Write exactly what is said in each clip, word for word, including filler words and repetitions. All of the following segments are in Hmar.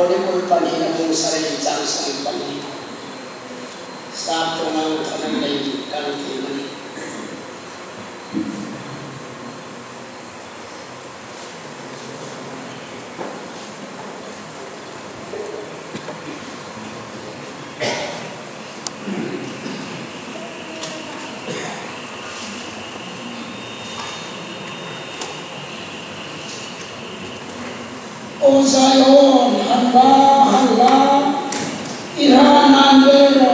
Chronicles pahnina bung sari chang sawm pahni. Sap ṭawng ang thanan lei kan ti mani. O Zion, halla, halla, i hranan ve ro.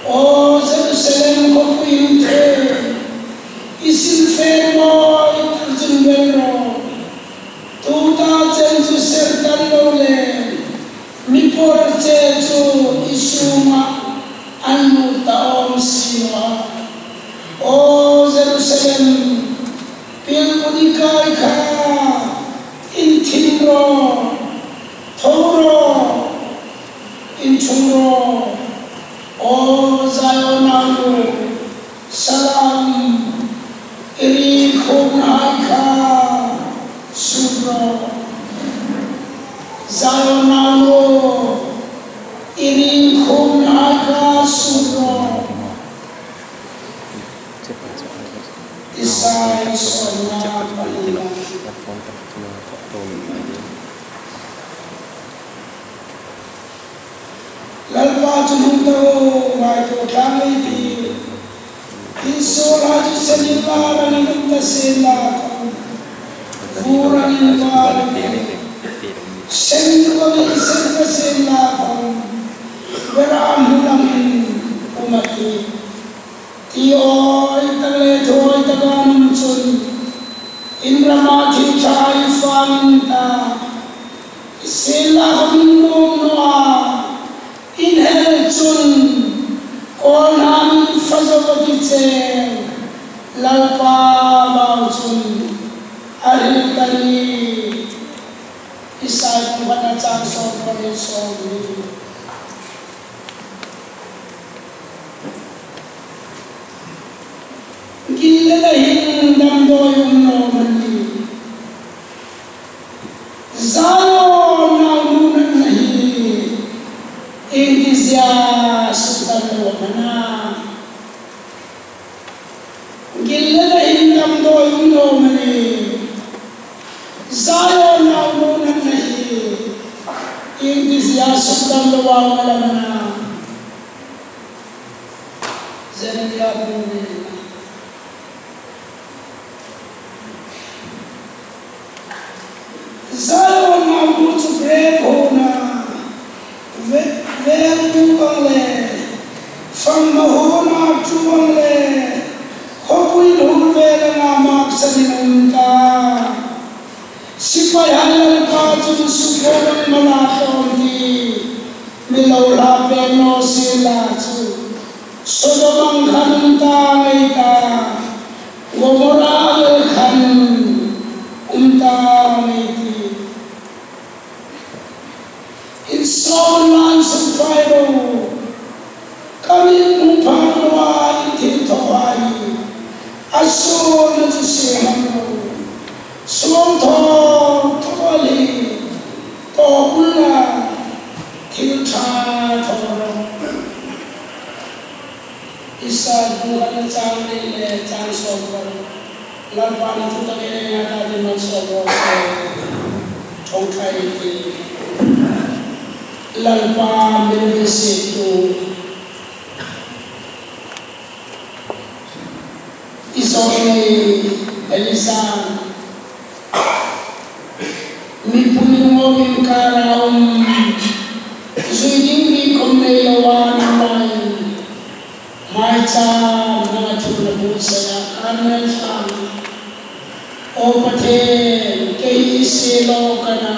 O Jerusalem khawpui inthei, i silfen mawi tak chun ve ro. Tuta chen chu ser tan lo le, mi por che chu i sunga an lut ta awm si naw a. O Jerusalem, pilvut i kai kha, inthin ro, tho ro, inchung ro. O Zion naunu, Salam, i ring khum hai kha suk ro. Zion naunu, i ring khum hai kha suk ro. Isai sawmna pahnina. Lalpa chu hung ta u, ngaituo tlak ei tih. Insuolhai chu sen inla, rangin um ta sien la khawm, vur rangin um a tih. Seng khawmin sen ta sien la khawm, Vera hmu lamin um a tih. Ti awi tak le thu awi tak an um chun, in rama thil ṭha ei fang ta. Sien la khawm in nuom naw a, in hel chun, kawlhnam in fa zo a ti che, Lalpa bau chun a hril ta ni. Isai bung khatna chang sawm pahni, sawm hni. Gilead-a hin damdawi um naw am a ni? Zion naunu natna hi iengtizie sukdam lo am a na? Gilead-a hin damdawi um naw am a ni? Zion naunu natna hi iengtizie sukdam lo am a na? Jeremia bung li. Zion naunu chu grep huona, ve-, vêl tuk ang le, fangma huona tuk ang le, khawpui hul vêl anga maksanin a um ta. Sipaihai Lalpa chun sukhuo lam mala tlawm ti, mi lo hla pek naw sien la chu, Sodom ang khan um ta ngei ta, Gomorrah ang khan um ta ngei ti. Insawm lan suk fai ro, ka mi hmu phak naw a, in thilthawhai a suolna chu sie hmang ro. Suol thaw thaw a lei, thaw bula thil ṭha thaw ro. Isai bung khatna chang li le chang sawm paruk. Lalpan a thu tak ei nei a ta dingin malsawm raw se. Ṭawngṭai ei ti. Lalpa min hriet tu. I zawng nei Elisa. Mipui lungawm inkara um, zui ding mi khom nei lo a ni lai. Maicham nanga thu la buotsai a, Karmel tlâng. Aw Pathien, kei hi sie lo ka na.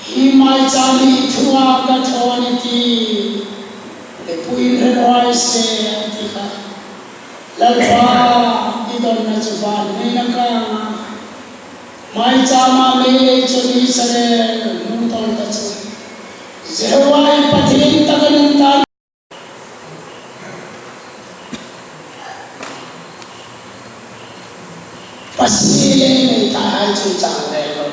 Hi maicham hi i thua ka thaw a nih ti. Mipuiin hre raw se an ti kha. Lalpa, i donna chu van neiin a kang a. Maichama mei lei chun Israel nun tawl ta chu. Jehovah i Pathien tak a ni ta. Pasie lei nei ta hai chu chang le lo.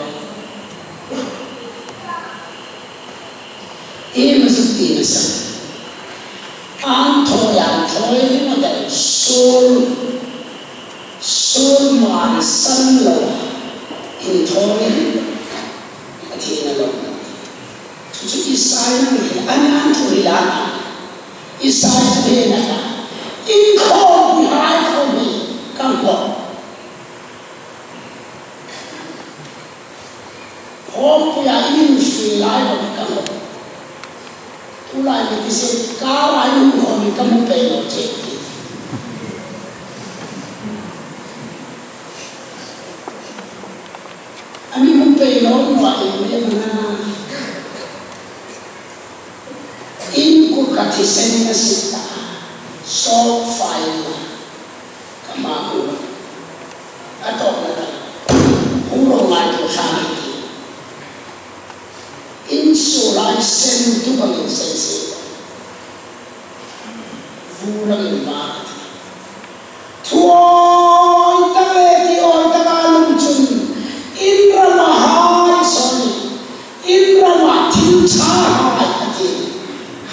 Ti nasa. An thaw, an thaw, i ma dal suol, suol man san lo. In thaw, a ti na lo. Chu chu Isai nang hi, an, an thu hi la. Isai chu hi na ka. In khawm hi hai khawm hi, kan khawm. Khawmpuia in insuo lai khawm kan lo. Tulai mi ti se, kar a in khawm kan hmu pei lo che. A mi hmu pei lo, hmu a in mi hmu na. In kut ka thisen a si ta. Sawk fai la. Ka ma hu. A tawpna ta. Hu ro ngai tu sa ni ti. Insuo lai sen tu bangin sen si. Vu rangin ma. Thu awi tak le ti awi taka lum chun. In rama hai, sorry. In rama thil ṭha hai a ti.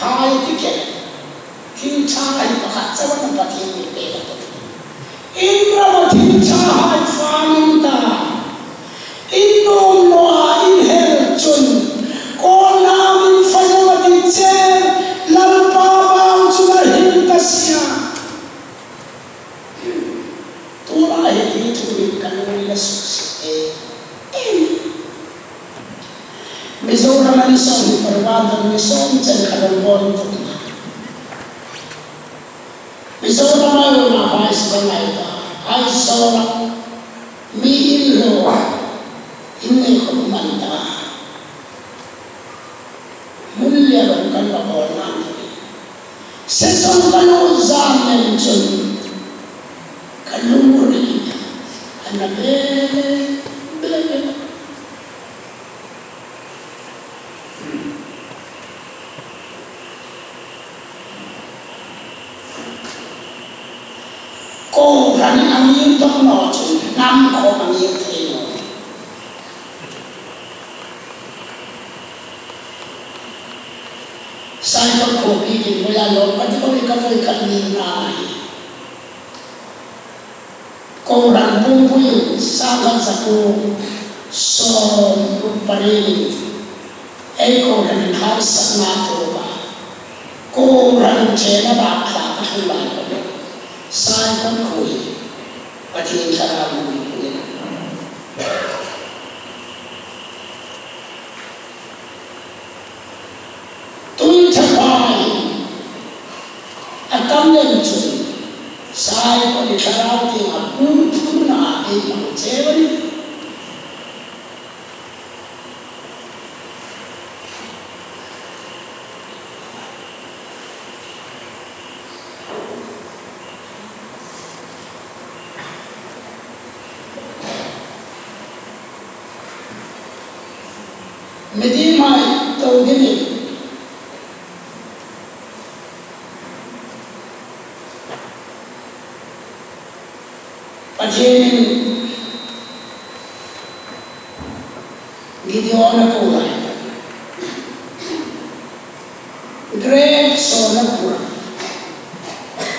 Hai ti ke. Thil ṭha hi pakhat chauh a na Pathien mi pek a tih. In rama thil ṭha hai fang in ta. In nuom naw a in hel chun. Kawlna min fai naw a ti che. Lalpa bang chu la hil ta sia. Tulai hi thu min kan nui la suk si e. Em. Mizoram a ni sawm hi parwan dam ni sawm chen ka rawngbawltu. Mizoram a rawngbawlna hai suk a ngai ta. Aizawl a mi in lo a. In nei khawm man ta. Hmun lian rawng kan va bawl nan. Session ka lo zam nen chun ka lungril a na be be be. Kohran a ngir dawk naw chun hnam khawm a ngir thei naw. Saikot khuopi kin voi a lo, ka ti ko ni ka voi ka ni na ai. Kohran pumpui sangkhat zakuo sawm pariet. Ei kohran harsatna tuoka. Kohran chena bak thlak a hung lai ko. Saikot khuo hi. Pathien thlarau hung ni. Tui ṭha pa hi a tam lem chun Saikot hi thlarau tienga pum thuna ei hmang cheu a nih. Mitin mai to dingin Pathienin Gideon a ko lai. Great Saul a ko.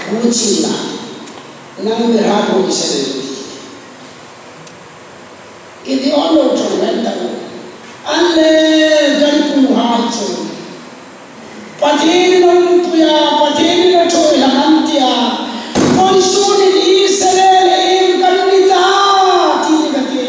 Hu china. Nang mi ra ko Israel. Gideon lo ṭawng ran ta. An le kan pu hai chu. Pathienin a umpuia, Pathienin a ṭhuoi hlak an tia. Vawisun hin Israel in kan ni ta, ti ni ka ti.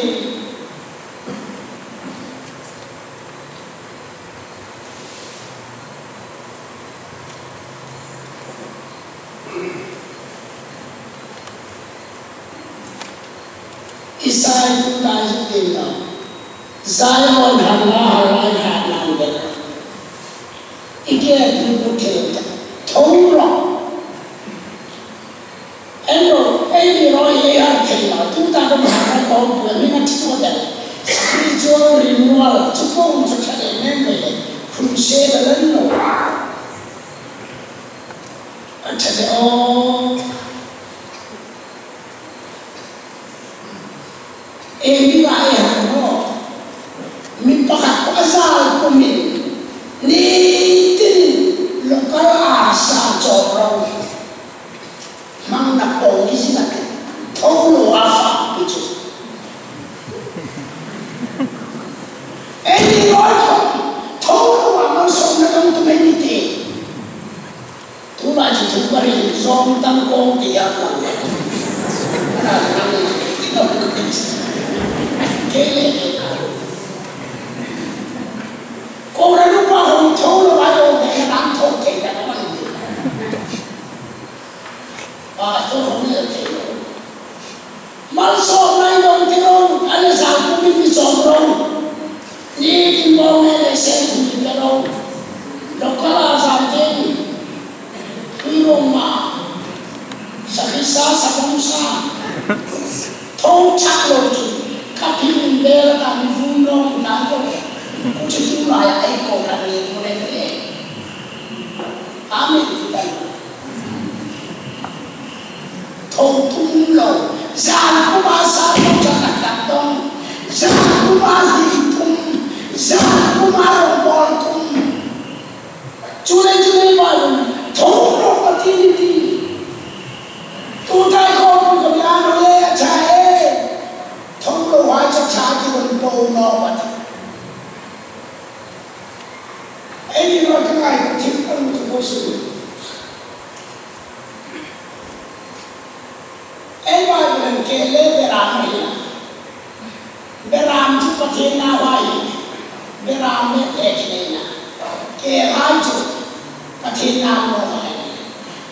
Isai tu dai zuk tin lo. Zion har la har lai har nan de. I ke tu tu ke ta. Thong lo. Eno, ei ni lo ei har ke la. Tu ta ko har la ko tu mi na ti ko de. Spiritual renewal. Tu ko tu ta de men de. Crusade la no. A ṭha de o. Ei mi ka ei han naw. Mi pakhat ko a zal ko mi. Ni tin. lo ni zing a tih. Tho lo a fak pi chu. Ei ni rawi kha, tho lo a malsawmna dong tum ei ni tih. Tulai chu thu ka hril zawm dang kawng ti a lang. Kei le kei ka. Kohran upa hung tho lo a lo thei, an tho thei ta ka man. Pastor hung le thei lo. Malsawmna ei dong ti ro, a le zan kumin mi sawm ro. Ni tin bawng le le sen kumin pe ro. Lo ka la zan tin. Tui ro ma. Sa khi sa, sa bawng sa. Tho chak lo chu. Ka phi min be la ka mi vun lo na to. Ku chi tu la ya ei kohran ni ku le le. Amen. Tho tum lo, zan kuma sa tum sa tak tak tum, zan kuma zi tum, zan kuma ro bol tum. Chu le chu le ba lo, tho lo pa ti ni ti. Tu tai ko ko ko ya lo le cha e. Tho lo wa cha cha ti ko lo no pa ti. Ei ni lo ka ngai ko ti ko tu ko su. Ei Bible-in ke le beram hi na. Beram chu Pathien nauhai. Beram le te hi na. Ke hai chu Pathien nauhai.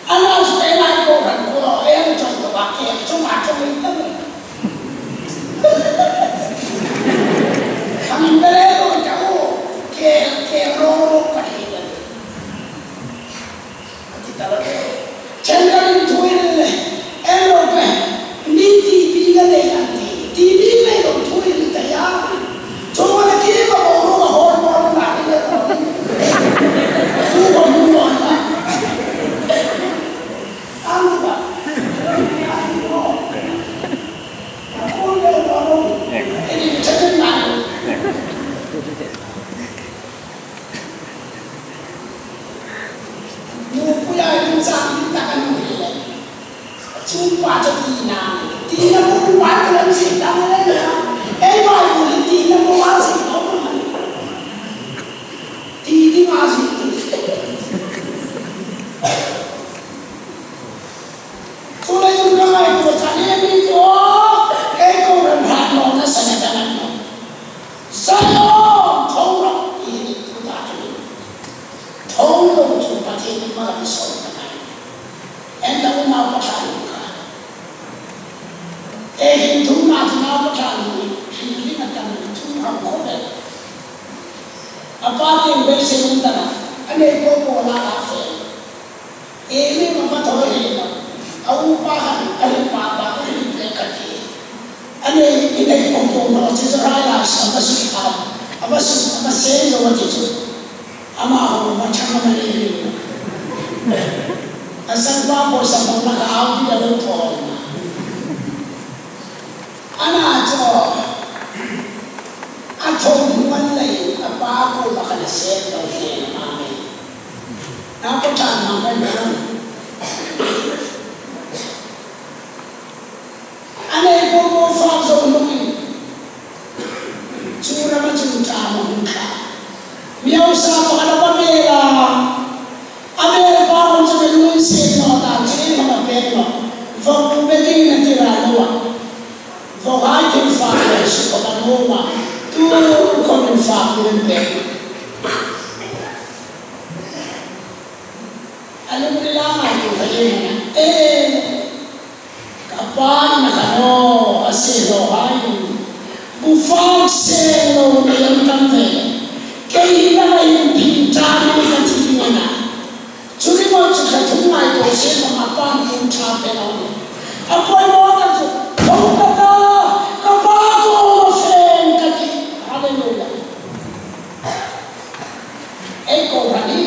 Ana chu ei lai ko ran ko ei chong to ba ke chu ma chong ni ta. Kami bere ko ta o ke ke ro ro Pathien. Chen kan thu in le, en lo pe, ni ti pi ka nei an ti, ti pi nei lo thu in ta ya. Cho ma le ki ma ko ro ma hor ma na ni le ko. Thu ko mu ko na. An ba. An ko. An ko le ko ro. Ni chen na. Nupui a inchang tak a ni le. Chu pa chu tina. Tina bu pa chu lam si ta le na. Ei Bible tina bu a si ko ma. Ti ti ma si. Chu le chu ka ngai ko sa le mi ko. Ei ko ran ha no na sa na ta na no. Zion, tho ro, i ni tu ta tu. Tho lo chu Pathien ni ma ni so ta ngai. En ta u nau Pathian ka. E hin thu na chu nau Pathian ni, hin ni na ta ni thu ha ko be. A pa tin be se un ta na. A nei po po la la se. Ei le ma pa thaw hi lo. A upa khan a ri pa pa a ri pe ka ti. A nei, i nei pawng pawng naw chu chu rai lai sa ma su pa. A ma su, a ma se lo ti chu. Ama ho ma chang ma ni. A san pa ko sa ma na ka au ti da lo thaw. Ana chu. A thaw man lai a pa ko ma ka na se lo ti ma me. Nau Pathian hmang kan hmang. A nei po po fak zo hnungin. Chu rama chun ṭha ma hung ṭha. Mi hausa pakhat a va bel a. A bel pa hung chu ka lunginsiet naw ta, chu hmang a pek naw. Vawk bu bekin a ti ra lo a. Vawk hai thil fak le su ka nuom a. Tu khom in fak min pek. A lungrila ngai tu ka iem a na. E, ka pa in a ka naw, a se lo hai. Bu fak seng lo ni am tam ve. Kei hi na ngai in pin ta ni ka ti ni a na. Chu ri mo chu ka thung ngai ko se ma ma pa ni in ta pe lo. A poi mo ta chu, thung ta ta, ka pa ko ma seng ka ti. Hallelujah. Ei kohran hi,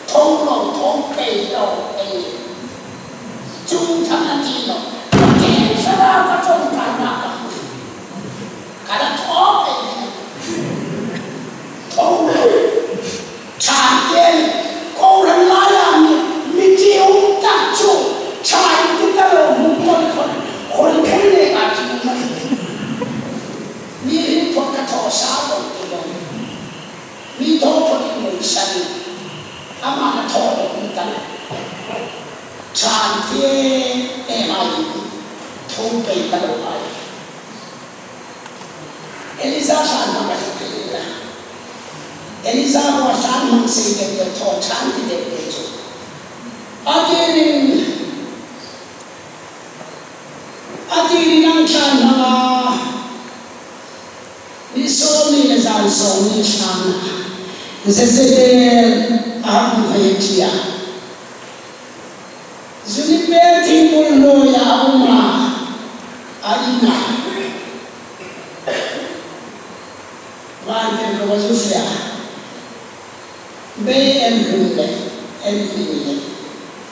tho lo, tho pei lo, ei. Chung thang a ti lo. Pathien sara ka ṭawngṭaina ka hmu. Ka la thaw pei. Tho lo. Ṭha kei. Kohran laia mi, mi ti um tak chu. Ṭha in ti ta Pei ta lo hai. Elija san ma ka ti la. Elija bo san mang sei de de tho chan ti de de chu. A ti rin, a ti rin ang chan ma. Ni sawmhni le zan sawmhni tlangna Jezebel a hang hei tia. Juniper thing bul hnuoia a um a, a ina. Van ten ko zu sia. Bei en hlum le, en hming le,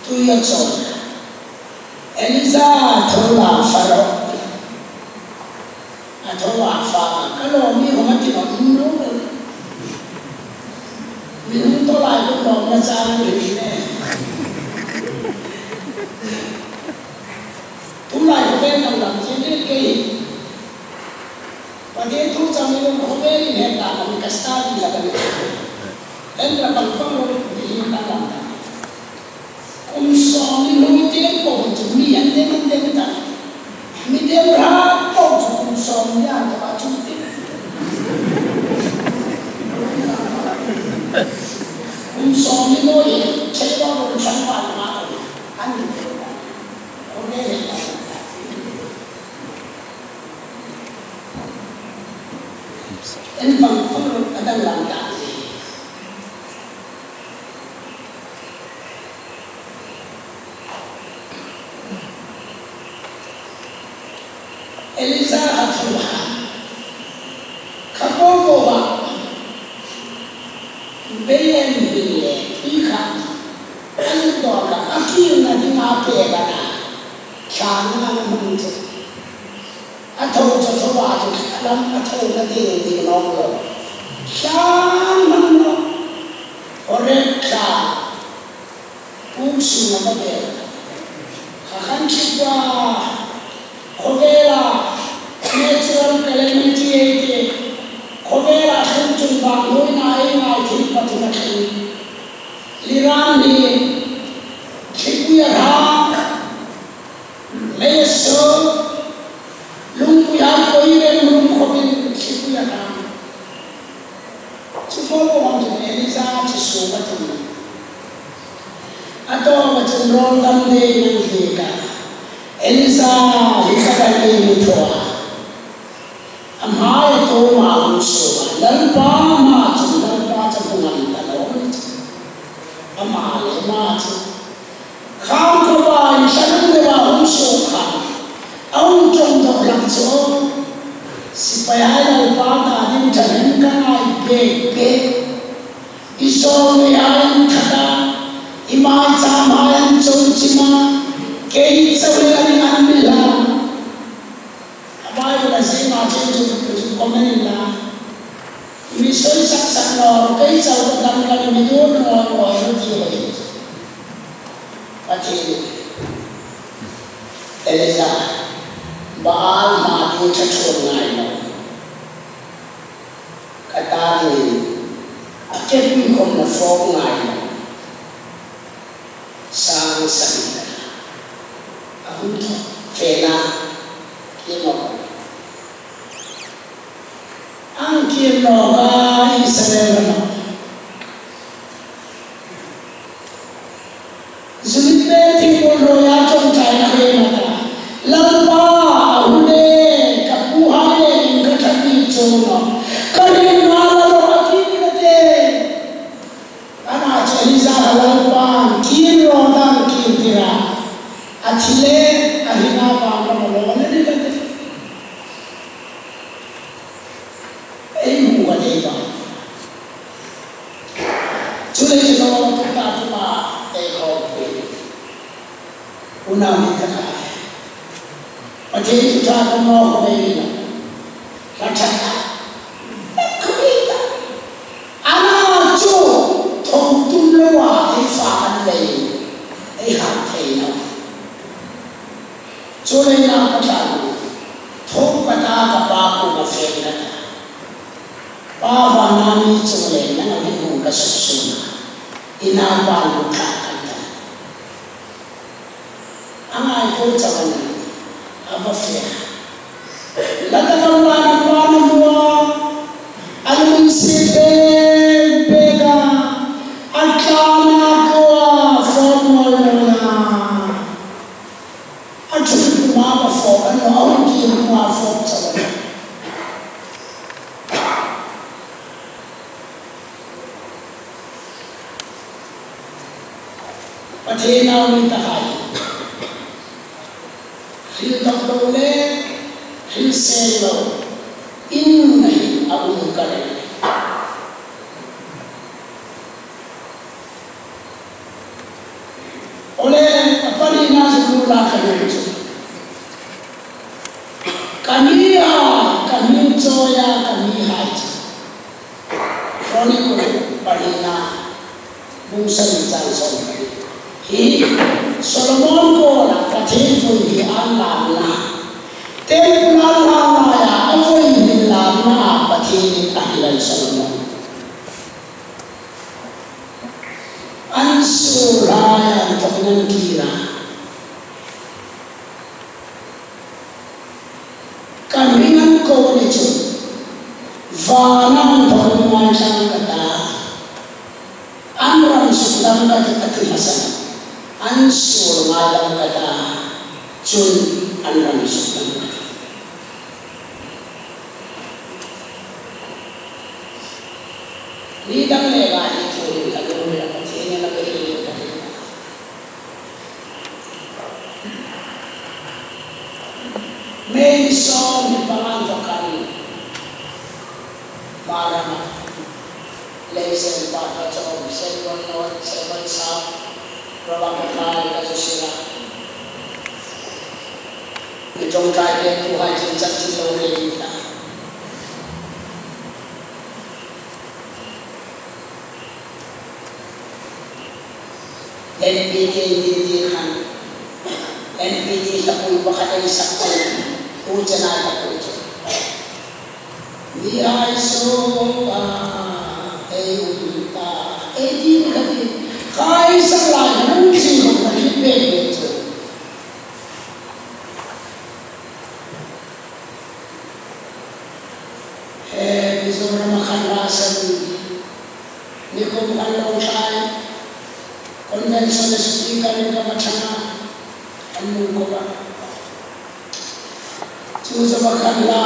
tui a chawl. Elija tho la fak ro. A tho a fak, ka lawm ni hong a ti lo um lo. Mi hung tho lai ko lawm na cha ni ni ne. Tu lai ko ben lam lam chi ni ke. Pathien thu chang ni ko ve ni he ta mi ka sta ni la ka ni. En la pang pang lo ni ta lam ta. Kum sawmhni hnuoi tieng po chu mi an dem an dem ta. Mi dem rap po chu kum sawmhni a ta chu ti. Kum sawmhni hnuoi thei po kum sawmhni hnuoi an dem ta. Ko ne ne ta. En pang pang lo a dang lam ta. Elija a thu a. Kha po po ba. Bei en ni le, i kha. An to ka a ki na di ma pe ka na. Cha na na mung che. A tho chu tho a chu lam a tho na ding ding nawm lo. Hlan hmang lo. Orek tla. Pung sung a ba be. Kha khan chi kwa. Khawvela. Natural calamity ei ti. Khawvela thlung chung bang hnuoina ei ngai thil pathum a thleng. Liran ni. Thlipui a hra. Mei a so, lungpui a koi reng lung khawmin thlipui a hang. Chu po po ang chun Elija chu suok a tum. A tawpa chun rawl dam dei nang hi ka. Elija hi ka dai ni thaw a. A hmai a tawpa hung suok a. Lalpa hma chun Lalpa chun hung an ta lo. Ama le ama chu. Khang khawpa in tlanung deuha hung suok khan, a hung ṭawng dawk hlak chu, sipaihai Lalpa ta ding ṭhahnem ka ngai bek bek. I sawrneihai an that a, i maichamhai an chawlchim a, kei chauh le an mi hlan. A Bible-a zing a chun chu, chu comment la. Mi soi sak sak naw, kei chauh ka dam ka mi dur naw naw ti hoi. Pathien. Elija. Baal hma ding ṭha ṭhuon ngai naw. Ka ta dingin. A kepui khawm na fawk ngai naw. Sang sari a hung thaw fena kino. Ang kino ka Israel no. Juniper thing bul hnuoia ṭawngṭaina hei ma ta. Lalpa, a hune, ka puhai le in ka ṭhat ni chu no. Ka ring na la lo a ti ni ka te. Ana chu Elija Lalpan kir ro dan kir tira. A thi le a hina pa ka ma lo le ni ka te. Ei mu ka dei ba. Chu le chu lo tu ta tu ma te ko pe. Unau ni ka ta. Pathien thu ṭha ka mo ko ei ni. Ka ṭha. Ka ei ta. Ana chu tho tum lo a ei fa an lei. Ei hang thei naw. Chu le na ka ṭha. Tho ka ta ka pa kuoma fe ka ta. Pa vana mi chu le na mi hung ka suk suk na. I na pa lu ka ka ta. A ngai ko chauh a ni. A A va fe. Lata kam la na pa na mua. A lungsiet pek pek a. A tla na kua fawp mawi mawi a. A ṭhun puma va fawp a, a lo a hung kir puma fawp chau a. Pathien nau ni ta hai. Hril tawk lo le, hril seng lo. In nei a um ka reng. Ole, a panina chu la ka ni chu. Ka ni a, ka ni chawi a, ka ni hai chu. Chronicle panina, bung sari chang sawm pali. Hi Solomon kuoma Pathien vui hi an lamna. Temple an lamna a, a vui hi lamna Pathien a hi lai Solomon. An suol hai an thawk nan kira. Ka hming an ko ni chu, vana an thawk ni ngai tlang ka ta, an ram sukdam ka ti, ka ti hmasa, an suol ngai dam ka ta, chun an ram sukdam ka ti. Ni dang le ba hi thu ni ka lo le ka ti ni la ka hi ka ti. May sawm ni panga inthawk khan Hmar rama Leisel Patpachawm, Saint Bernard, Saint Bernard, Rawang Kai ka chu sila. Mi ṭawngṭaipektuhai chin chan chin lo rei ta. N P T ni ti khan, N P T hlapui pakhat ei sak chun, tu chena hlapui chu. Mihai sawm a, ei um ta, ei ti ka ti, khai sak lai nang chi lo ka ti pek pek chu. He Mizoram a khan la san, nikum khan lo thlai, convention speaker in ka va ṭhang a, an nung ko a. Chu zawa khan la,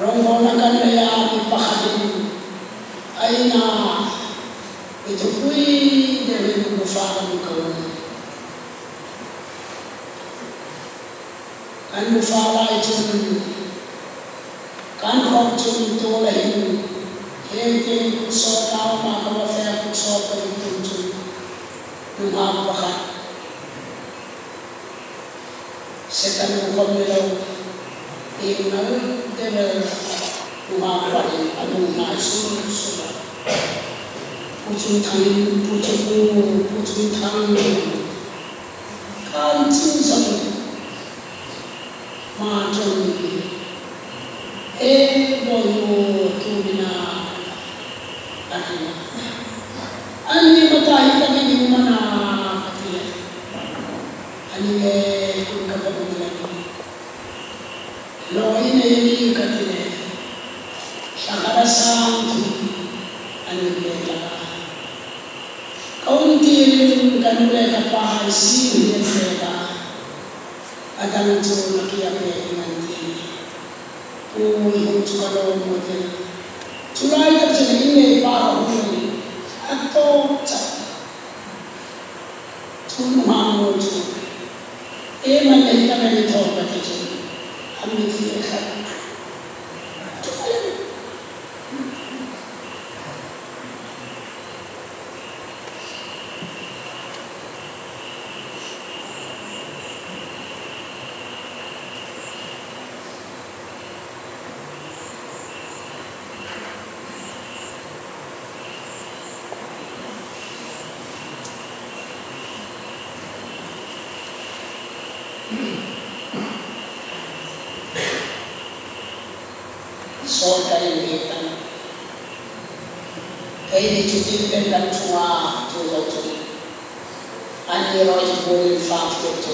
rongbawlna kan nei a, mi pakhatin, a ina, mi thupui deuin mi fa kan ko. Kan bu fa lai chun, kan khawm chun tu la hin, hieng tieng kut sawt nau ma ka va fe kut sawt ka tum chun, nunghak pakhat. Setan khawm ni lo, tieng nal deu el, nunghak pakhatin a nung nai sum sum a. Pu Chungthang, Pu Chungthang, Pu Chungthang. Kan ching zawng ma chun, e, boi u, tu mina, a ti. An ni ma ta hi ta ni ni mana, a ti. An ni le, kun ka ka bu la ni. Lo i nei ni ka ti le. Sahara sang tu. An ni le la. Ka um tirin ka nu le ka pa hai si hi an fe ta. A dang chu na kia pe ngan ti. Ui, hung chu ka lo mo te. Chu lai tak chu in nei pa ka hung ni. A to cha. Chu nu ma mo chu. E man nei ta ka ni tho ka ti chu. A mi ti e kha. Chu ka le. Sawt ka inhnik ta. Keini chu tin pen kan chunga chu lo chu. An ni rawi chu bunin fak tir chu.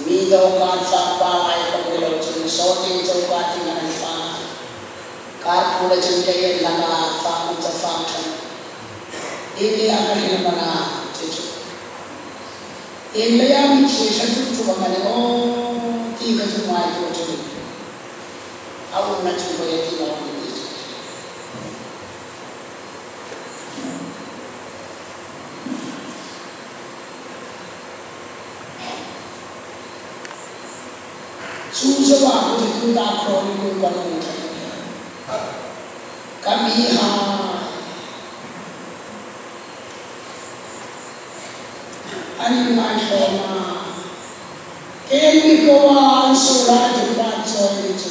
Mi Lo kar fak pa ai ko ni lo chun so ti cho ka ti na ni fa. Kar pu la chun ke yen la ka fa ku cha fa chan. Ni ni a ka ni ma na chi chu. Ni le ya mi chi sa chu chu ma ni o ti ka chu mai ko chu. A u na chu ko ye ti ma ni ti chu. Chu zawa ku ti tu ta khroni ku ka nung thei. Ka mi ha. Ani ngai hlawm a. Kei mi ko a an su lai tu pa choi ni chu.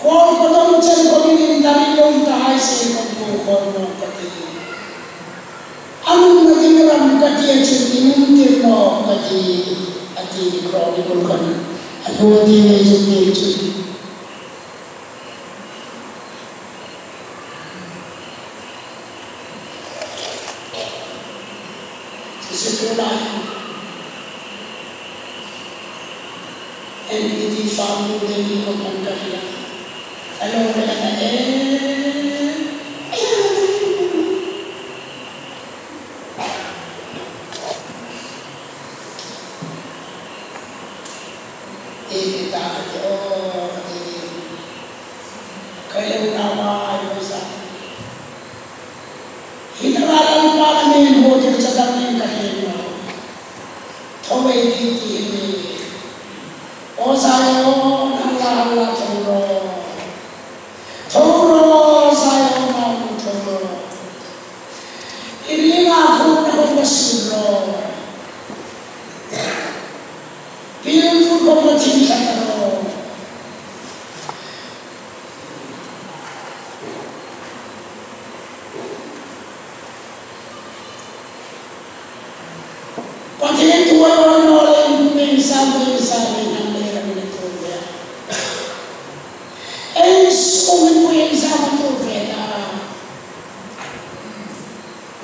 Kol ko dong chen ko mi nin ta ri lo ta hai se ko ko ko no ka ti. An na ding ram ka ti a chu ni nun ti no ka ti. A ti ni kro ni kul kan. A nu ti ni chu ti chu. Sisi tulai. N P T farm nu de ni ko kan ka ria. Alo re na e. E ta ke o e. Kai le na ma ai sa. Hi ta la Lalpa la min bo ti cha ta min ka hi no. Tho ve ti ti ni. O Zion, hang la, hang la, tho ro. Tho ro, Zion, hang tho ro. I ring a khum na khum ka sun ro. Pil tu khum ka thing ka ro. Pathien thu a lo lo le, mi sa, mi sa, mi sa, mi sa, mi sa, mi sa. Ei, so mi sa, mi sa, mi sa.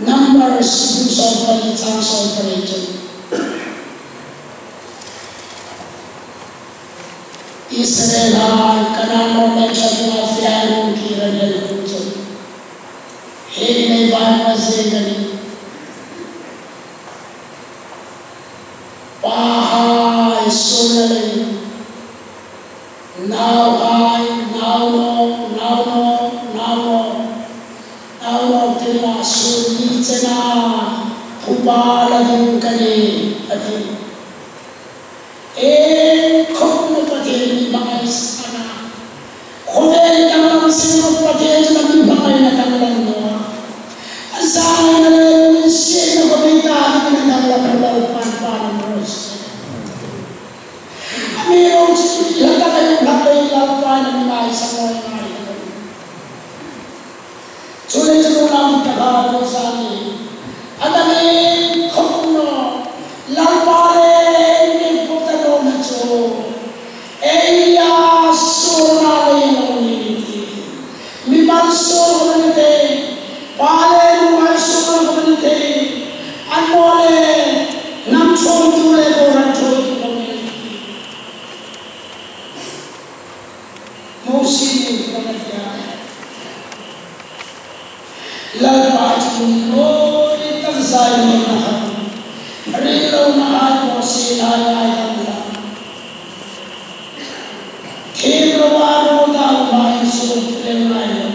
Numbers, sawm pali, chang sawm pali chu. Israel hai Kanan ram le chakna fiang hung kir a ni chu. Hei nei ban ma zing a ni. Pa hai sun a ni. Nau hai, nau nawk, nau nawk, nau nawk. Nau nawk ti la sun ni chena. Phuba la ding ka ni, a ti. E, khawpui Pathien mi hmangai sa a na. Khawvel danglam sien Pathien chu mi hmangaina danglam naw a. A zangaina le sienna khawpui ta dingin a danglam Lalpan pan a mi ro si. A mi ro si la ta ka yu hmangai Lalpan a mi ngai sa naw ngai. Chu le chu lam ta ba ko sa ni. A ta mi khawpui naw. Lalpa le ni ko ta naw na chu. Ei a suolna le lo ni ti. Mi malsawm ko ni te. Pa le nu malsawm ko ni te. An mo le nam chom tu le ko ran chom tu ko ni. Mosie ni ko na tia. Lalpa chun mawi tak zai lo na kha. Ring lo na ai Mosie lai ai dam la. Thim lo a ro ta mai su le lai lo.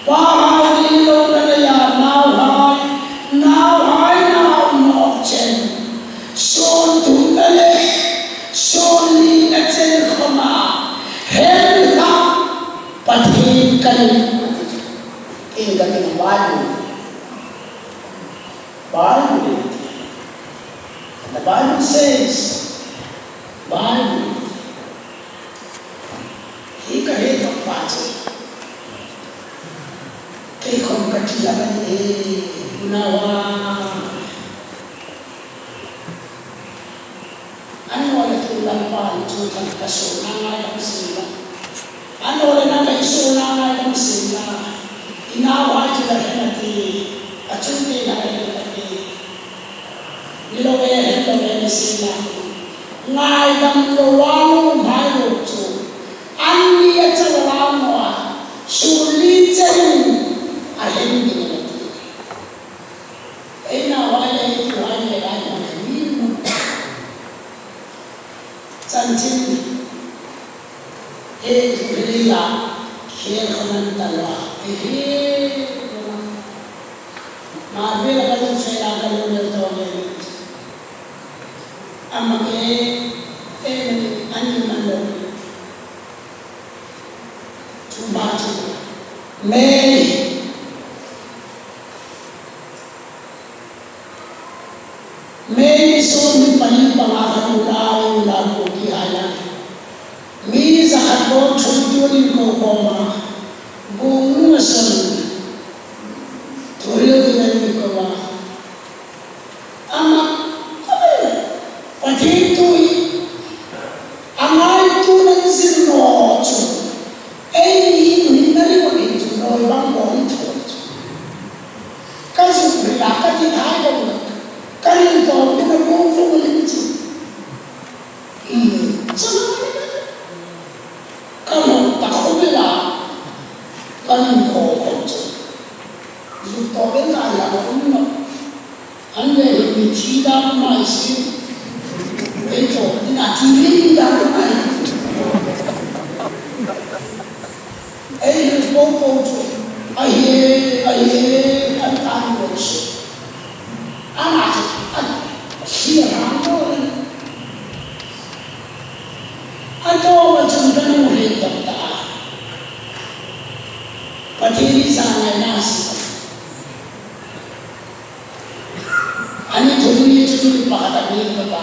Pa hai ring lo na na ya nau hai, nau hai nau nawk chen. Sun thum na le, sun li na chen khoma. Hel ha. Pathien ka ni. In ka ti Bible. Bible. The Bible says, Bible. Hi ka he to pa che. Kei khom ka ti la ka ni e, unawa. Annawleh tu Lalpan chu kan ka suolna ngai dam sien la. Annawleh nang ka suolna ngai dam sien la. I nauhai chu la hre a ti. A chu ti la hre a ti. Ni lo e, hre lo e ni sien la. Ngaidam lo a lo hmai lo chu. Anni a chang la naw a. Suli chang a hlen ding a ti. Ei nauhai le, ei tuhai le, ei hmai mi. Chanchin. Ei, ei la. Khel khawm an ta lo a. Ei, ei. Marvel a kan fe la kan lo le to le. Ama ke, e, an ni man lo. Chu ma chu. Mei. Mei sun pali panga khat ula, ula ko ki hai la. Mi za khat ko chun tu ni ko ko ma. Gung ma sun. Thuril tu ni ko ma. Ama, Pathien thu hi, a ngaituo nan zir naw chu. Ei hin hin na ring hin chu nawi bang bawm thaw chu. Ka zuk ri la ka ti thai lo. Ka ring tawp ni na bawm bawm ling chu. Hmm, chu. Ka lo ta khawm la. Ka ring tawp chu. Zuk tawp en la la um naw. An le hi mi thi dam mai si. Ei chaw, ni na thi mi dam mai. Ei hi po po chu. Ai he, ai he, an tan lo si. An a chu, an si ram lo ni. An to ma chun kan hmu hre tawp ta. Pathien hi zangai na si. Ani thum ni chu mi pakhat a mi ka pa.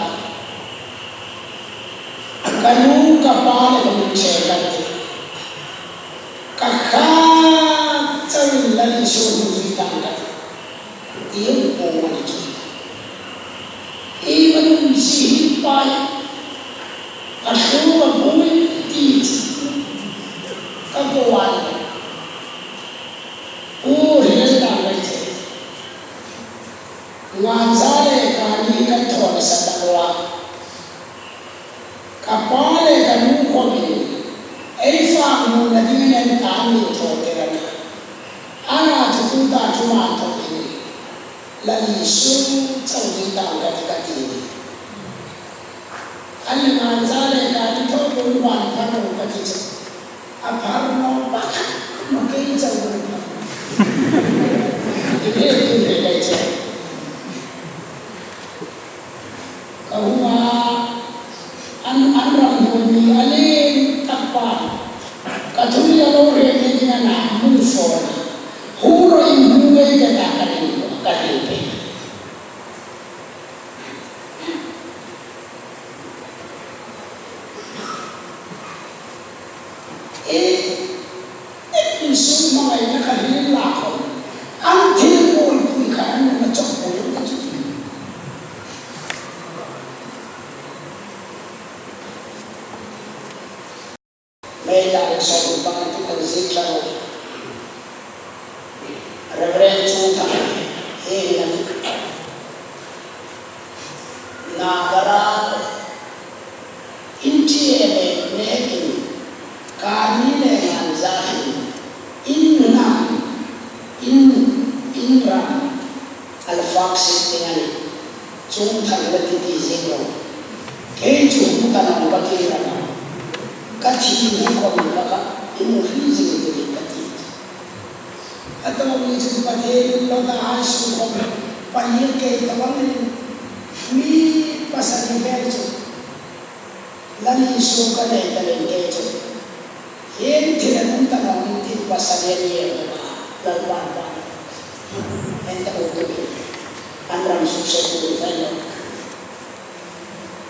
Ka nu ka pa le ka mi che ka ti. Ka kha chau la ni su hu zui tang ka ti. Ti po ma ni chu. I ma nu si hi pai. A hlu a bui ti chu. Ka ko wa ni. U hi le tang ka ti. Nganza le Kani kan thaw nasa ta lo a. Ka pa le ka nu khawmin ei fak nuom na dingin an tan ni thaw tir a na. Ana chu tuta chu ma thaw hi. La ni su chau ni ta ka ti ka ti. An le Nganza le Kani thaw ko ni ban ka lo ka ti chu. A phar naw pakhat, ma kei chau ni phar. I hre tu hre kei chau. Ka hung a, an, an ram hmun mi a lien tak pa. Ka thu ni a lo hre ni ding a na hmun sawn a. Hu ro in hmu ngei ka ta ka ring, ka ring pe. E, e, insuk hmangaina kha hi la khawm. An thil buoipui kha an nuna chawk buoi ta chu. Mei la le sawm panga ti kan zik tlang. Reverend Chungthang hi hin a ni. Nagara in ti e le nekin Kani le Nganza hin in nam, in, in ram a la fak sik ding a nih. Chungthang la ti ti zing lo. Kei chu hmu ta naw ka ti ram a. Ka thi hmu khawm ka ka in hri zing ti ka ti. A tawp ni chu Pathien lo ta hai su khawm pali kei ta vang ni. Mi pasal ni vel chu. La ni su ka nei ta len kei chu. Hieng thil a um ta naw ni ti pasal ni a ni a. Lalpan pan. En ta u tu. An ram su se tu fel lo.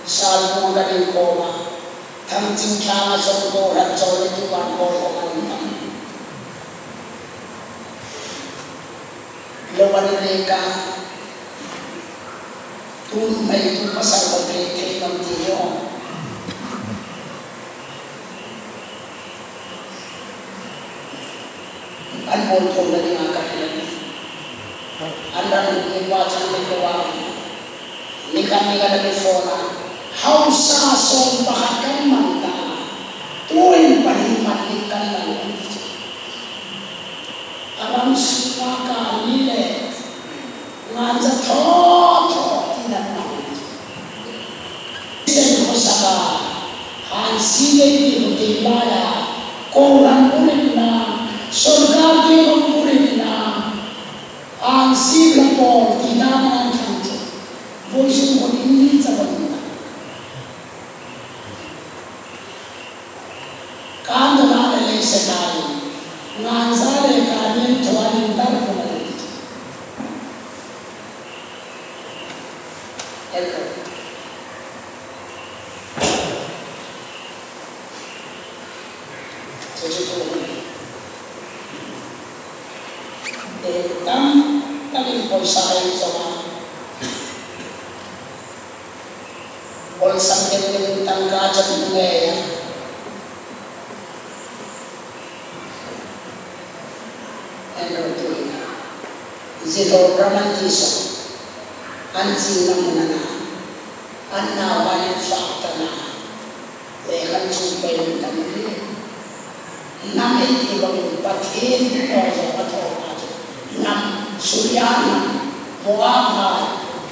Sal mo ka ding ko ma. Thang ching thang a song ko rat chawltu an ko ko an tam. Lo an le ka. Tun mai tu pasal ko thei thei lam ti yo. An bol thawna ding a ka hriet. An ram ni pa chang ni ko wa. Ni kan ni kan ni phone a. Hausa Sawm pakhat kan man ta, tuhin pahni man ni kan la lo. A ram sunga ka ni le nganza thaw thaw ti nan mang. Sen khawsaka, han si dei ti lo ti laia, kohran burin na, sorkar ti lo burin na, han si la pawl ti nan an thang chu. Voisun ko ni ni chawan na. Kan dona le lei se kai. Nganza le ka nin thaw a nin dar ko na le. Elko. Chu chu chu. E tam takin pawisa ei sawm a. Bawlsa ken ken tangka chang nge ya. An ro tu ina. Zero raman iso. An zing na munana. An na wani fakta na. Le kan chung pe mun tam ni. Hnam ei ti bangin Pathien thu thaw zo a thaw a chu. Hnam Suria hnam, Moab hai,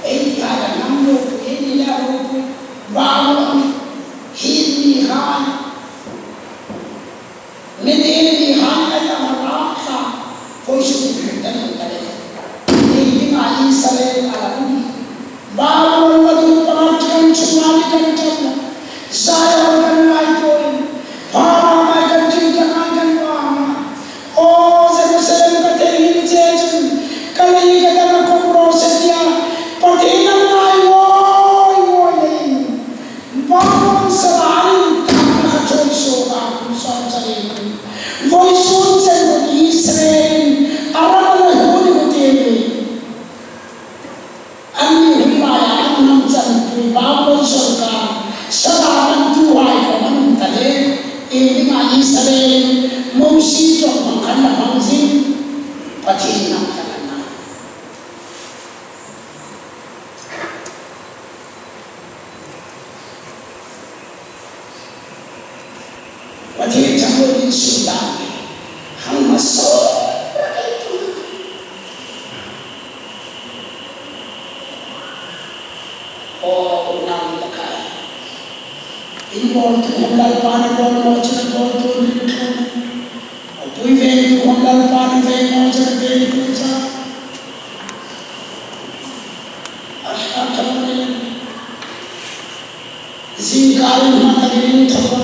ei ti hai kha hnam ropui, ei ni le ropui, Babylon, Hit mi hai, Midian mi hai, ei ta ma ram kha, voisun kan ta le. Ei dinga Israel a la um. Babylon madu pamat kan chunga ni kan cham na. Zion kan ngaituo in. Bhara mai kan ching ta ngai kan bang. O Jerusalem ka te hin che chun. Ka lei ka dam a kawk raw se tia. Pathien a ngai ngoi ngoi leiin. Babylon sara in. Ka ka choi so ka kun son sa le. Voisun chen ko Israel. Ara la hu ni ko te ni. Anni hun laia an hnam chanpui Babylon sorkar sara an tuhai khawm an um ta le, ei dinga Israel Mosie ṭawng hmang khan la hmang zing, Pathien hnam khan an na. Pathien chang lo in sui ta. Hang ma so. O, unau takai. In bawltu hom Lalpan a bawl naw chun a bawltu ring tlung. A pui vengtu hom Lalpan a veng naw chun a vengtu cha. A hla thang ni. Zingkar in hma takin in thaw a.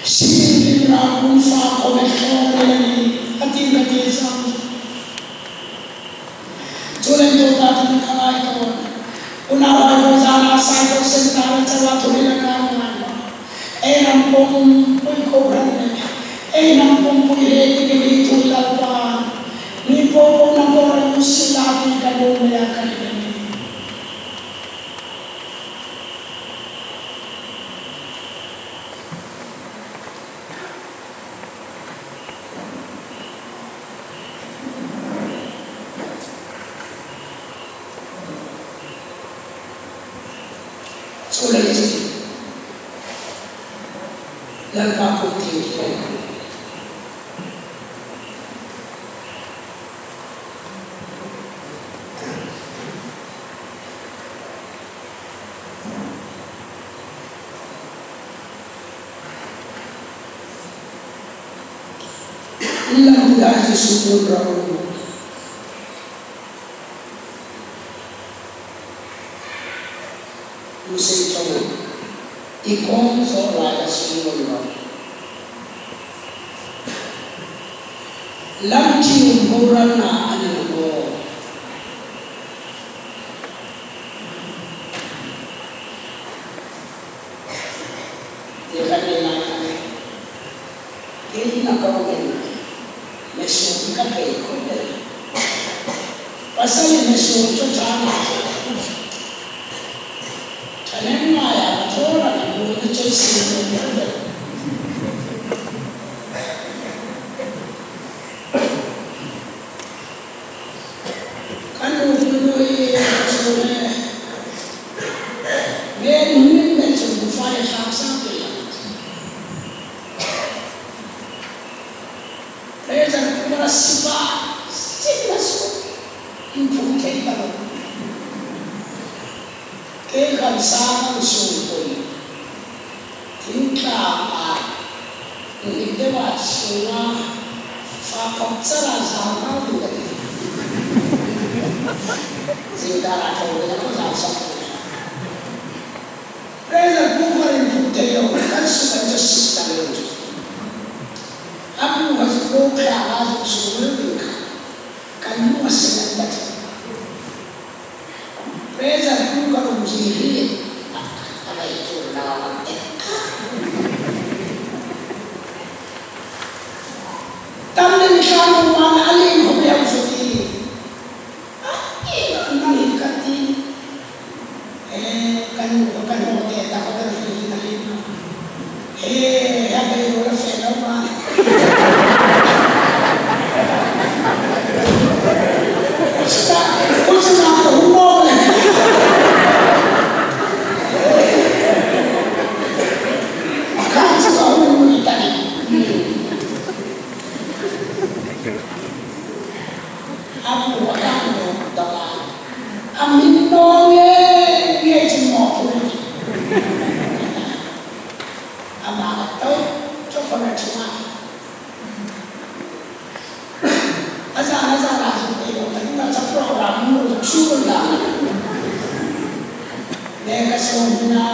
Sin in rak um fa ko me thaw a ni a ni, a ti ka ti sang. Chu le tu ta tun ka lai ko. Unau hai ko zana sai ko sen ta le chawa thu ni la ka ngai. Ei ram pumpui kohran le. Ei ram pumpui he ti ke ni thu Lalpa. Mi po po na ko ra u si la ti ka lo me ya ka ni. Chu lei chu. Lalpa ko ti ko. Lam dai chu sukun ro. Musei chong. I kawng zo lai a sukun ro. Lam chi um ko ran na a ni lo. Ti khat ni lai khat. Kei na ko men. Me su ka pe ko pe. Pasal me su cho cha na. Chanem ngai a thora na bu ni choi si ni bu. Kan nu nu i so ne. Hmel hmel le chun bu fai hlak sa te. Pressure cooker a sipa, sik na su. Inphu thei ta lo. Kei khan sa kan su pui. Thingtlang a. Ni te wa sunga. Fa khop chara sa ma du ka ti. Zing ta ra tho le ko sa sa. Pressure cooker inphu thei lo, kan su kan just sit ta lo. A bu ha lo kha a su lo ding kha. Kan mu a sen ta. Pressure cooker um ji hi. A, a ngai tu na a te. Tam ding kha mu ma na a ling ho ya su ti. Ai, nang hi ka ti. Eh, kan, kan hmu te ta ka kan hi na hi. Eh, ya ka lo la fe lo ma. Kuchna, kuchna ka hmu mo le. Kan chu ka hmu ni ta ni. A bu a kan lo ta ba. A min no nge nge chu mo pu. A ma ka to cho ko na chu ma. A za a za la chu te lo ta ni ma cha program mu chu la. Ne ka so na.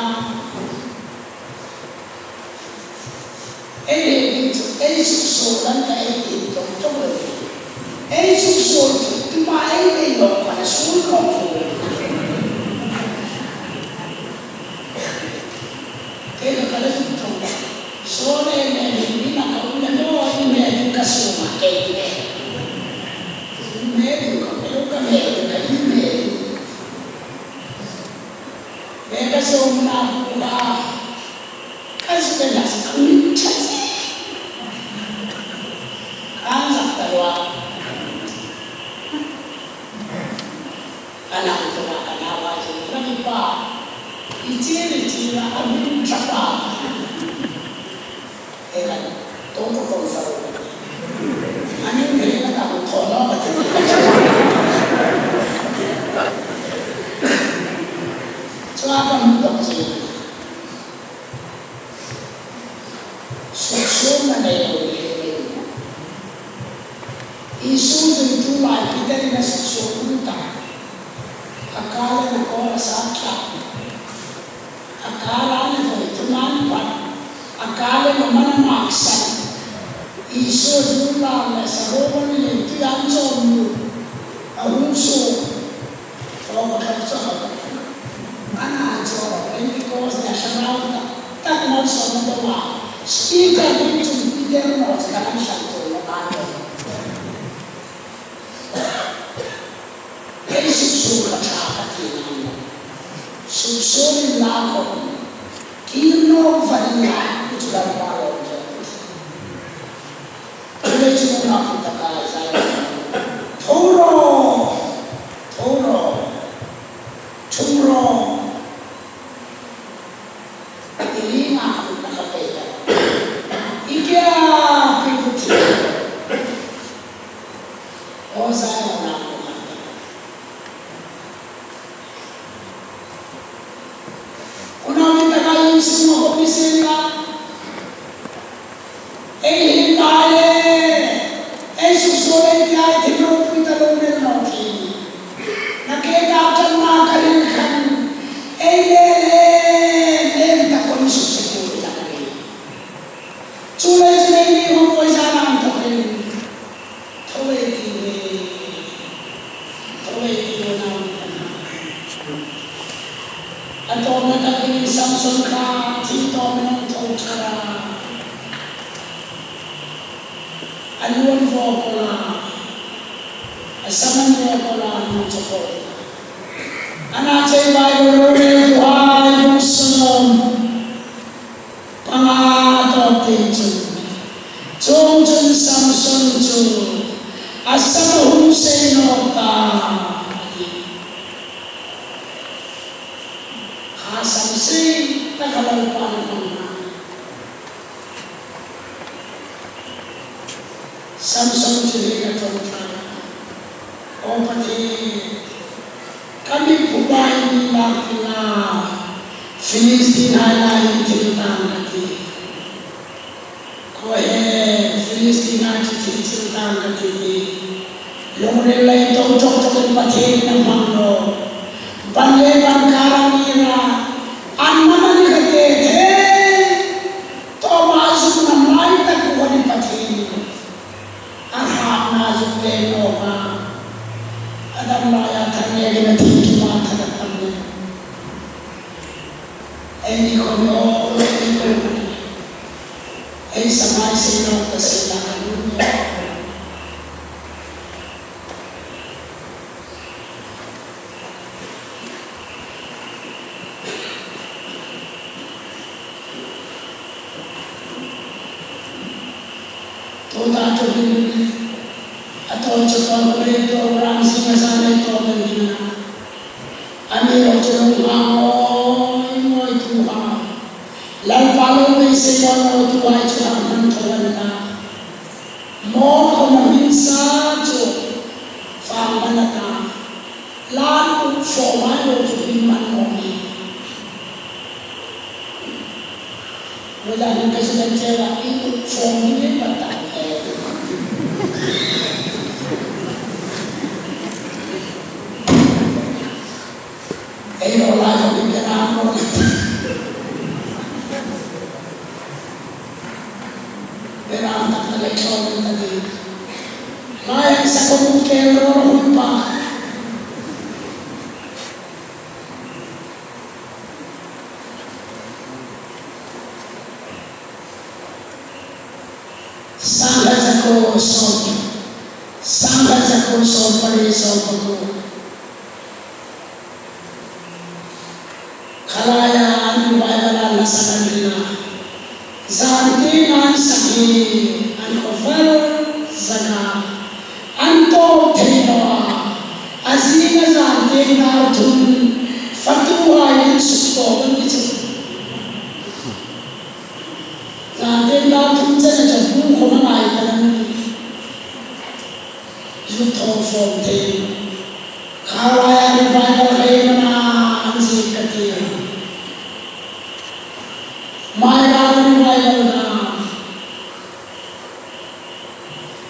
Ei hei ding chu, ei chu suol an ta ei ding tawng tawng lo. Ei chu suol chu, tu ma ei nei lo ka na suol lo. Kei ka ka la ding tawng. Suol ei nei ding ni ma ka um na no, ei nei ding ka suol ma kei nei. Nei ding ka, ka nei ding ka, nei ding. Nei ka suol na bu ka. Ka zu ka na sa ka min chan si. Ka zak ta lua. Ka na tu ma ka na wa ji. Ka ni pa. I chi ni chi la a min cha pa. E ka to to to sa. A ni ne na ka to no ka ti. Chua ka mun dok chi. Suksuolna nei lo ni. Isu zui tu lai Peter-in a suksuol um ta. A kal le a kawl a sa tla. A kal a ni voi tu man pat. A kal le a man a maksan. Isu zui tu lai le sa ro ni le tu yan chom nu. A hung su. Ṭawngṭai chu a na chu Pentecost-a Thlarau tak tak malsawmna dong a speaker ding chun Peter naw chu kan hlan tur lo a ni. Ei suksuol ka ṭha ka ti ngai naw. Suksuol inla khom kir nawk va ding a, chu Lalpa lo chu. Chuleiin chu nunghak taka Zion, tho rawh, tho rawh, ṭhung rawh. I ringa khum taka pei ta. I kia pei tu ti. O Zion, nunghak taka. Unau ni taka insung a khawm ni sien la. Ei hin ta le. Ei suksuol ei ti a, ei thil ropui ta lo nen naw khi. Na ke ka tan na ka rin khan. Ei le le. Le ta ko ni suksuol ta ka rin. Chu le chu le ni ho poi za nang to rin. Tho ei ti ve, tho ei ti ve nang. A tawpna takin Samson kha thil tawpin a tho thar a. A lu an vawk a, a sam an vawk a, a nu chu a vawk. A na chei vai lo lo le tu hai bung sawm. Panga tawp te chun, chuongchun Samson chu a sam a hung sei nawk ta, a ti. Kha sam Sei taka Lalpan a hmang a. Samson chu hi a ṭawngṭai a. Aw Pathien, ka mi phubai mi lak ding a, Philistinhai lai hin thil tang ka tih. Khawi e, Philistinhai chu thil tang ka tih ti. Lungril lei to chok chokin Pathienin a hmang naw. Ban le ban kara mi ra. An man a ni ka ti thei. Tawma zuk nam lai tak kha a ni Pathien. A hratna zuk le naw a. A dam laia thar le ni na thil tuma thar a tam le. Eini khom lo, eini khom lo. Ei samai sei lo ta sei la ka lu. Tuta chu hin a tawl chu tawl ko le program sing a sa le tawl le ni na. Amiruokchu lungngai ngaituhai, Lalpa lo beisei lo ngaituhai chu an hang thaw an ta. Maw khom a hming sa chu fang man a ta. Lan uk fawm hai lo chu hming man naw ni. Wala hin ka zuk en che la, i uk fawm ni nge pa ta. Ei lo lai ko ni ke na mo. Beram tak na le chon ta di. Lai sa ko mu ke lo hun pa. Sangkhat zakawtthum, sangkhat zakawtthum pali sawm pakuo. Khalaia an Bible an la sak an ring a. Zan tieng an sak hi an khawvel zanga. An tawp thei naw a, a zinga zan tieng dar thum, fatuhai an suk tawp an ti chu. Zan tieng dar thum chen a chu bu khom a ngai ta an ni. Zu thaw fawm thei. Khalaia revival hei mana an zie ka ti a. Maia revival na.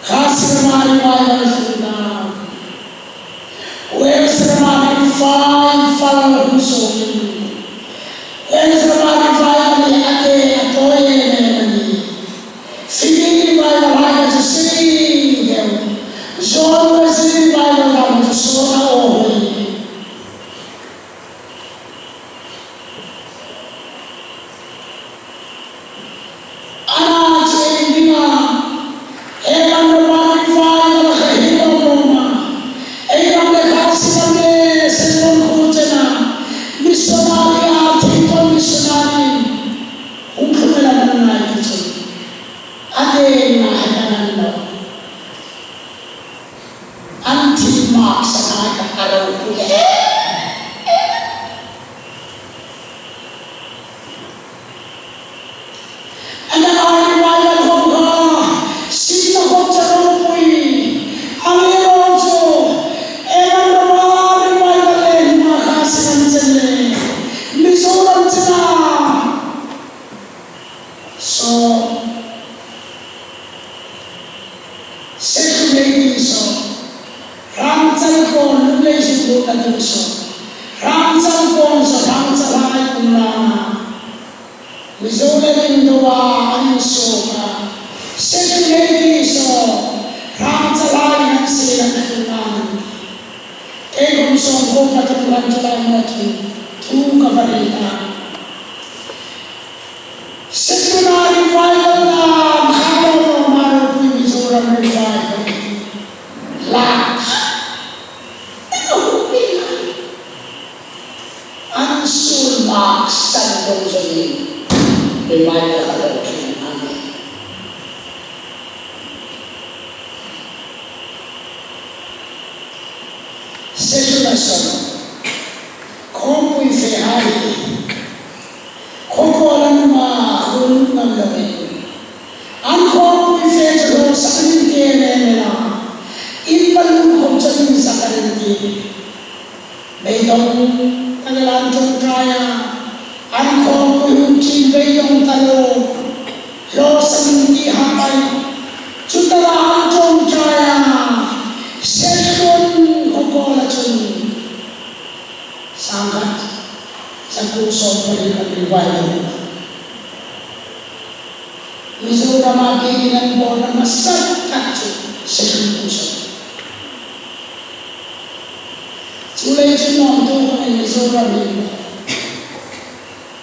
Khasi rama revival zuk na. Wales rama revival hung suok in. Wales rama revival hi a ke a tawi em em a nih. Fimi revival hai chu sei deu. John Wesley revival hai chu sawt a aw hoi. Ana chu ei dinga, ei ram revival kha hi lo lo ma. Ei ram le Khasi ram le Sengkon khu chena. Missionary a thei kon missionary. Hung khum la nan nai ki chu. A te na he ta nan lo. An thil mak sa hai ka a lo pu le. An a ai revival khom kha, sitna khom cha ropui. Amiruokchu, ei ram revival le hima kha si kan chen le. Mizoram chena. So, Secularity so, hrangchal kon lum lei zuk lut a ding so, hrangchal kon so, hrangchal hai kum rana. Mizo le India an insuo kha. Secularity so, hrangchal hai an se an tum an. Ei kum sawm ko ka tum kan chu lai ma chu, thu ka va rei ta. Secular revival na, Mizoram revival. Large. An sul mak san dong zoni. Revival ka lo kin amen. Secular son. Khawmpui fe hai. An khawmpui fe chu hlawsak ding ti a ni a. In palu khawm chu insak a ni ti. Beidawng tak el an ṭawngṭai a. An khawmpui hung ṭin beidawng ta lo. Hlawsak ding ti hang pai. Chu tak el an ṭawngṭai a. Seihluong khaw kawla chun sangkhat zakuo sawm pariet kan revival. Mizorama ke in an bawlna hmasa tak chu Seihluong Crusade. Chuleiin chu nuomtu khawm Mizoram hi.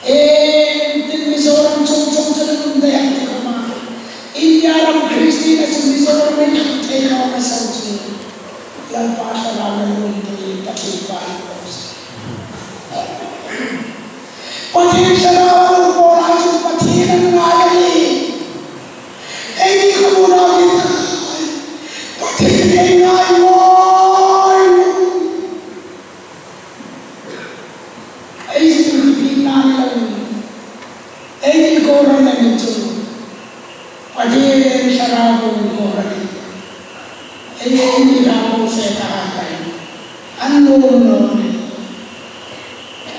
Em, tin Mizoram chung chung chu an um dai ang ti khawma. India ram Kristien a chu Mizoram hi thei naw a ni sa chu. Lalpa Thlarau le lungpui Pathien pa hi. Pathien Thlarau a lungpui lai chu Pathien a ngai a nih. Ei ni khawm a ni. Pathien ei ngai mawi. Ei zuk ti pi na ni lo. Ei ni ko ran na ni chu. Pathien Thlarau ko ran ni. Ei ei ni ra ko se ta ha kai. An lo lo ni.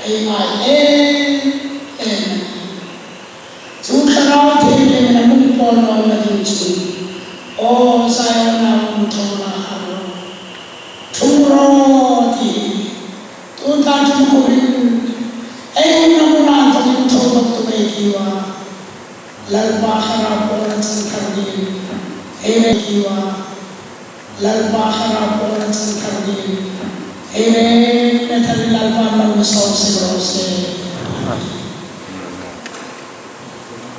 Ei ngai em em. Chu Thlarau Thienghlimin a hung pawl nawna ding chu, aw Zion-a hung thawna a ro. Ṭhung ro ti. Tuta ṭhung khawmin ei umna hmuna inthawkin thaw bawk tum ei tiu a. Lalpa Thlarau pawla chang thar dingin ei rem tiu a. Lalpa Thlarau pawla chang thar dingin ei rem, ei tharin Lalpan malsawm seng raw se.